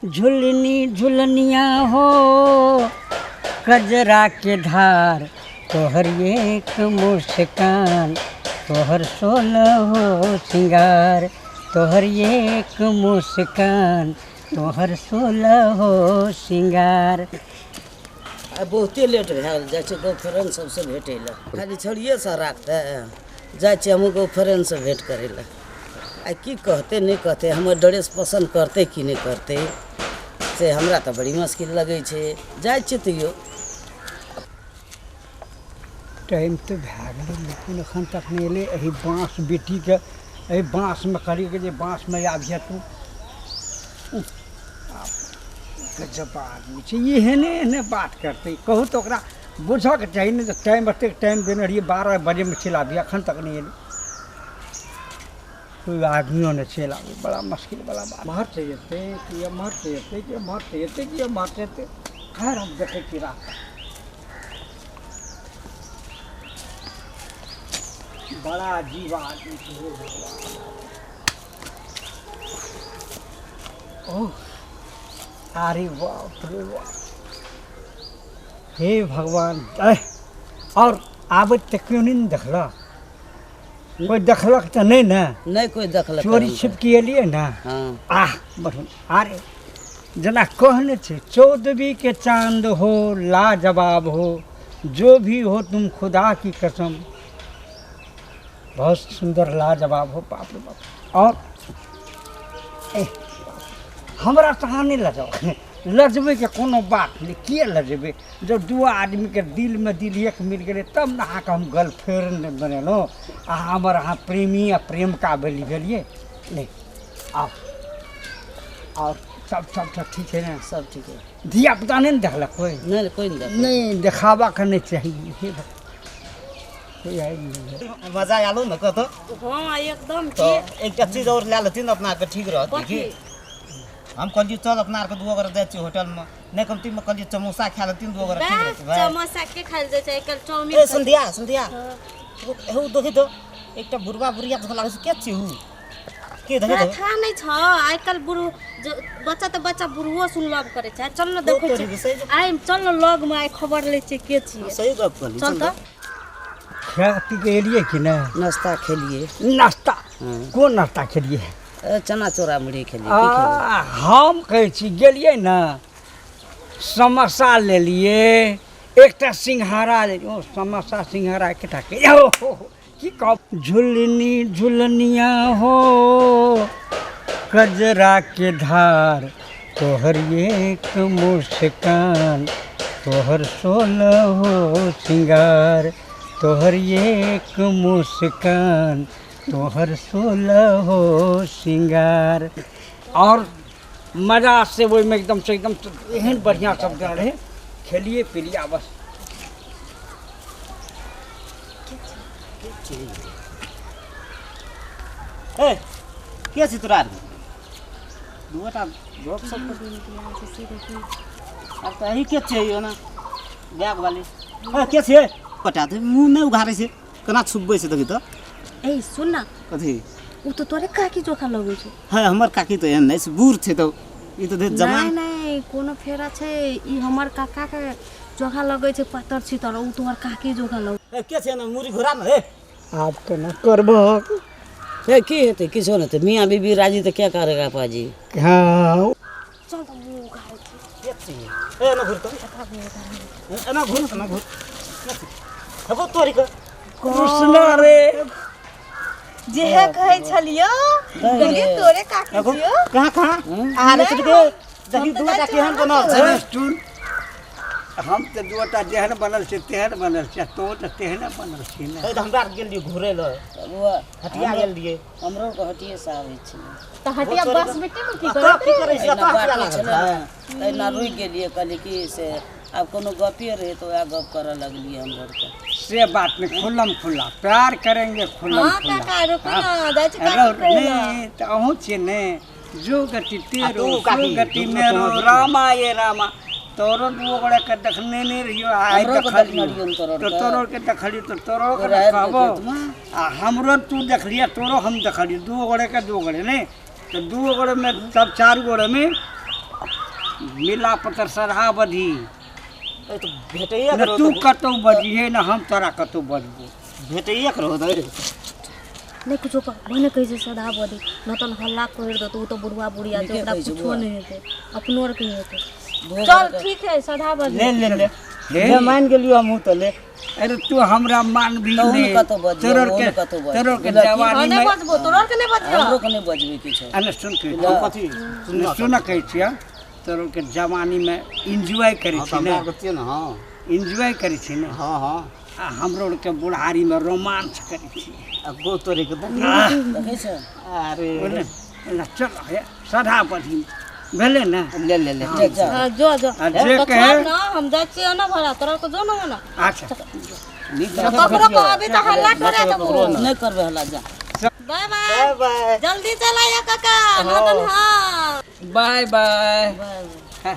झुलनी झुलनिया हो कजरा के धार, तोहर एक मुस्कान तोहर सोलह हो सिंगार, तोहर एक मुस्कान तोहर सोलह हो सिंगार। आ बहुते लेट भए गेल, जाइ छियै गर्लफ्रेंड सबसँ भेटै लए। खाली छौड़िए सब राखतै, जाइ छियै हमहूँ गर्लफ्रेंड से भेंट करै लए। आ की कहतै नहि कहतै, हमर ड्रेस पसन्द करतै कि नहि करतै से हमरा तऽ बड़ी मुश्किल लगै छै। जाइ छियै तैयो। टाइम तऽ भए गेलै लेकिन एखन तक नहि एलै। एहि बाँस बेटीके एहि बाँसमे कहलियै जे बाँसमे आबिहे तू। गजब आदमी छै, एहने एहने बात करतै। कहू तऽ ओकरा बुझऽके चाही ने जे टाइम एतेक टाइम देने रहियै, 12 बजेमे चलि आबिहे, एखन तक नहि एलै। कोइ आदमियो नहि चलि आबै, बड़ा मुश्किल बला बात। एम्हर से एतै कि एम्हर से एतै कि एम्हर से एतै कि एम्हर से एतै, खैर हम देखै छी रास्ता। बड़ा अजीब आदमी छै हे भगवान। ओह अरे बाप रे बाप, हे भगवान। और आबैत तऽ केओ नहि ने देखलक, कोइ देखलक तऽ नहि ने? नहि कोइ देखलक। चोरी छिपकी एलियै ने। हाँ। आह बढ़िआँ। अरे जेना कहने छै, चौदहवीं के चांद हो लाजवाब हो, जो भी हो तुम खुदा की कसम। बहुत सुंदर लाजवाब हो, बाप रे बाप। और हमरा तऽ अहाँ नहि लजाउ, लजबैके कोनो बात नहि। किए लजेबै? जब दू आदमीके दिलमे दिल एक मिल गेलै तब ने अहाँके हम गर्लफ्रेंड बनेलहुँ, अहाँ हमर अहाँ प्रेमी आ प्रेमिका भेलियै। नहि आउ, आओर सब सब सब ठीक छै ने? सब ठीक है। धिया पुता नहि ने देखलक कोइ? नहि कोइ नहि देखलक। नहि देखाबाके नहि चाही। हे भगवान, कोइ आबि नहि। मजा आलो ने कतौ? हाँ एकदम। तो एकटा चीज और लए लेथिन अपना आरके ठीक रहत। कथी? हम कहलियै चल अपना आरके दू गोरा जाइ छियै होटलमे, नहि कमती में कहलियै समोसा खा लेथिन दू गोरा ठीक रहत। समोसा के खायल जाइ छै आइकाल्हि? चाउमीन। ए संध्या, संध्या हेउ देखी तो एकटा बुढ़वा बुढ़िया जकाँ लागै छै, के छियै उ? के देखी तोरा तो? थाह नहि छ आइकाल्हि बुढ़ बच्चा तऽ बच्चा बुढ़वो सुन लव करै छै। चल न देखै छियै आइ, चल न लगमे आइ खबर लै छियै के छियै। सही गप कहली। चल तऽ खा पी के एलियै कि नहि? नाश्ता खेलियै। नाश्ता? कोन नाश्ता खेलियै? चना चोरा मुढ़ी खेलियै। की खेबै? हम कहै छी गेलियै ने समोसा लेलियै, एकटा सिंघाड़ा लेलियै। ओ समोसा सिंघाड़ा एकेटा के ओ की कहब। झुलनी झुलनिया हो कजरा के धार, तोहर एक मुस्कान तोहर सोलह हो सिंगार, तोहर एक मुस्कान तोहर सोलह हो सिंगार। और मजा से ओहिमे एकदम से एकदम एहन बढ़िआँ सब देने रहै, खेलिए पिलिए बस। ए के छी तोरा आरके? दूटा गप सब आब तऽ अही के छियै यो ना बैग वाली? ए के छियै? पटा दे मुँह नहि उघारै छै, केना छुपबै छै देखी तऽ। ए सुन न। कथी? उ तऽ तोरे काकी जोखा लगै छै। है हमर काकी तऽ एहन नहि छै, बूढ़ छै तऽ ई तऽ नहि जवान। नहि कोनो फेरा छै, ई हमर काका के जोखा लगै छै पातर छितर, उ तोहर काकी जोखा लगै। ए के छै ना मुरी घोड़ा ने? ए आब केना करबहक? ए की हेतै? किछो नहि हेतै, मियाँ बीबी राजी तऽ क्या करेगा पाजी। हाँ चल तऽ मुँह उघारै छै। के छियै? ए एना घुर तऽ, एना घुर, एना घुर। हेगो तोरी के कृष्णा रे जेहे कहै छलियो कहलियै तोरे काकी हेगो छियो। कहाँ कहाँ अहाँ रे के देखी दूटा केहन बनल छै। सुन, हम तऽ दूटा जेहन बनल छै तेहन बनल छै, तो तऽ तेहने बनल छी ने। तऽ हमरा आर गेल रहियै घुरै लए, हटिया गेल रहियै। हमरो के हटिये से आबै छै। तऽ हटिया बस बेटी मे की कतऽ करैत की करै छी? एहिना एतऽ हटिया बाटे लागल छलै छै। ने, तहिना रुकि गेलियै, कहलियै कि से आब कोनो गपे रहै तऽ वएह गप करऽ लगलियै हमरो आरके। से बात नहीं, खुल्लम खुल्ला प्यार करेंगे, खुल्लम हाँ खुल्ला। काका रुकू ना, जाइ छी काकी कहै लए। नहीं तऽ अहूँ छियै ने, जो गति तेरो आ तू सो काकी, गति दुनू मेरो तोहर रामा ये रामा। तोरो दू गोड़े के देखने नहीं रहियो, आइ हमरो के देखलियो। देखने रहियो ने तोरो तो के। तोरो के देखलियो तो तोरो के रहै कहबो। खेतमे। आ हमरो तू देखलिए, तोरो हम देखलियो, दू गोड़े के दू गोड़े नहीं तो दू गोड़े में तब चार गोड़े में मिला पतर सरहा बधी ए, तो भेटैया न करो तू कतौ बजिहे न हम तोरा कतौ बजबो। भेटैया करो दे। नहीं कुछो कह भने कहै छै सदा बदी न तन हल्ला कर देतो, उ तो बुढ़वा बुढ़िया छै, ओकरा नीके कहै छै कुछो बुआ। नहीं हेतै, अपनो आर के हेतै। चल ठीक है सदा बदी। ले ले ले हे। ले मान गेलियो हमहूँ तो ले। अरे तू हमरा मान भी तहूँ ले। कतौ बजिहे, तोरो ओहू के कतौ बजिहे। तोरो के बुझलही? जवानी नहीं में बजबो, तोरो के नहीं बजबो। हमरो के नहीं बजबै किछो। अरे सुन के कथी सुन कहै छियै, तोरो के जवानी में एंजॉय करै छी ने, ने हाँ एंजॉय करै छी ने। हाँ हाँ। आ हमरो आर के बुढ़ारी में रोमांच करै छी। आ गो तोरे के देख। देखै छ? अरे बुझले? चल हे सदा बधी भेलै ने। ले ले ले जा जा। हाँ, जो जो आ जे तो कहे छोड़ ना, हम जाइ छियै ना भरा तोरा के जो ना हो ना। अच्छा ककरो कहबी तऽ हल्ला करे देबो। नहीं करबै हल्ला, जा। बाय बाय बाय। जल्दी चल आइयो काका, नतन। हाँ बाय बाय। बाय।